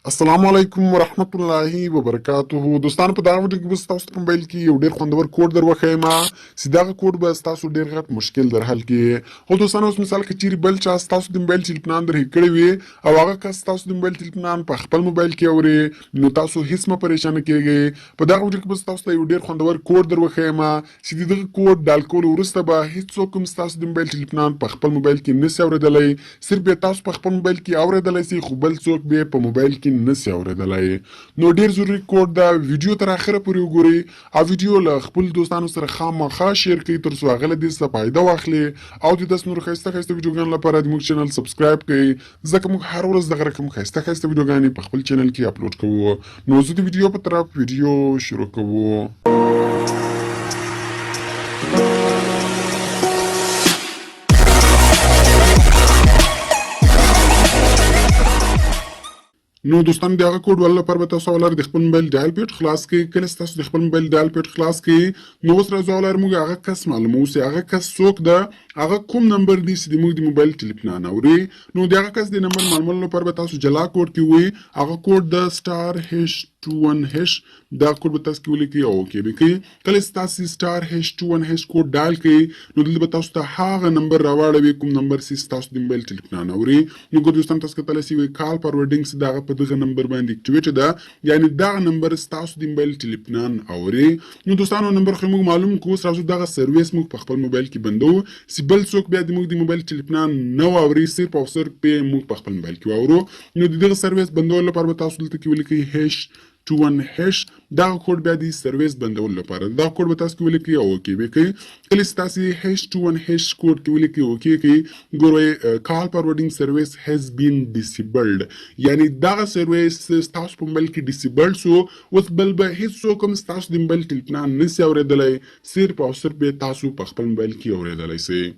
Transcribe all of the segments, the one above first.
السلام علیکم ورحمت الله وبرکاته دوستانو په دغه ویډیو کې به ستاسو په موبایل کې یو ډیر خوندور کوډ در وښیم چې دغه کوډ به ستاسو ډیر غټ مشکل در حل کړي. خو دوستانو اوس مثال که چیرې بل چا ستاسو د موبایل ټلیفونان در هیک کړی وي او هغه کس ستاسو د موبایل ټلیفونان په خپل موبایل کې اوري نو تاسو هیڅ مه پریشانه کیږئ. په دغه ویډیو کې به تاسو ته یو ډیر خوندور کوډ در وښیم چې د دغه کوډ ډال کولو وروسته به هیڅوک هم ستاسو د موبایل ټلیفونان په خپل موبایل کې نسی اوریدلی، صرف به تاسو په خپل موبایل کې اوریدلی سی خو بل څوک به په موبایل کې نسی اوریدلی. نو ډیر ضروري کوډ ده، ویډیو تر اخره پورې وګورئ او ویډیو له خپل دوستانو سره خامخا شیر کړئ تر څو هغه له دې څخه فایده واخلي او د داسې نورو ښایسته ښایسته ویډیوګانو لپاره د موږ چینل سبسکرایب کړئ، ځکه موږ هر ورځ دغه رقم ښایسته ښایسته ویډیوګانې په خپل چینل کې اپلوډ کوو. نو زه د ویډیو په طرف ویډیو شروع کوو. نو دوستان د هغه کوډ ول لپاره به تاسو ولر د خپل موبایل ډایل پیډ خلاص کړئ. کله چې تاسو د خپل موبایل ډایل پیډ خلاص کړئ نو اوس راځو ولر موږ هغه کس معلومو چې هغه کس څوک ده، هغه کوم نمبر دی چې د موږ د موبایل ټلیفون اوري. نو د هغه کس د نمبر معلومولو لپاره به تاسو جلا کوډ کې وي، هغه کوډ د سټار هش 21 هش، دا کوډ به تاسو کې ولیکئ او اوکې به کړئ. کله چې تاسو سټار هش 21 هش کوډ ډایل کړئ نو دلته به تاسو ته هغه نمبر راواړوي کوم نمبر چې تاسو د موبایل ټلیفون اوري. نو ګور دوستان تاسو کتلی شئ وایي کال فارورډینګ چې دغه په دغه نمبر باندې اکټیویټ ده، یعنی دغه نمبر ستاسو د موبایل ټلیفون اوري. نو دوستانو نمبر خو موږ معلوم کړو، اوس راځو دغه سرویس موږ په خپل موبایل کې بندو چې بل څوک بیا د موږ د موبایل ټلیفون نه واوري، صرف او صرف به موږ په خپل موبایل کې واورو. نو د دغه سرویس بندولو لپاره به تاسو دلته کې ولیکئ هش 21 هش، دغه کوډ بیا د سرویس بندولو لپاره دا کوډ به تاسو کې ولیکئ او اوکې به کړئ. کله چې تاسو هش 21 هش کوډ کې ولیکئ اوکې کړئ، ګورئ کال فارورډینګ سرویس هیز بین ډیسیبلډ، یعنی دغه سرویس ستاسو په موبایل کې ډیسیبلډ سو. اوس بل به هیڅوک هم ستاسو د موبایل ټلیفون نسی اوریدلی، صرف او صرف به تاسو په خپل موبایل کې اوریدلی سئ.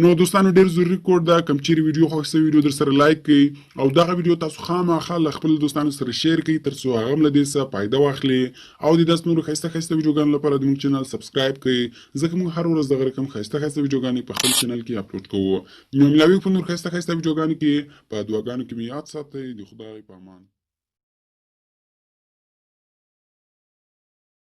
نو دوستانو ډیر ضروري کوډ ده، کوم چیرې ویډیو خوښ سوی ویډیو در سره لایک کړئ او دغه ویډیو تاسو خامخا له خپل دوستانو سره شیر کړئ تر څو هغه هم له دې څخه فایده واخلي او د داسې نورو ښایسته ښایسته ویډیوګانو لپاره د موږ چینل سبسکرایب کړئ، ځکه موږ هر ورځ دغه رقم ښایسته ښایسته ویډیوګانې په خپل چینل کې اپلوډ کوو. نو ملاویږو په نور ښایسته ښایسته ویډیوګانو کې. په دعاګانو کې مې یاد ساتئ. د خدای په امان.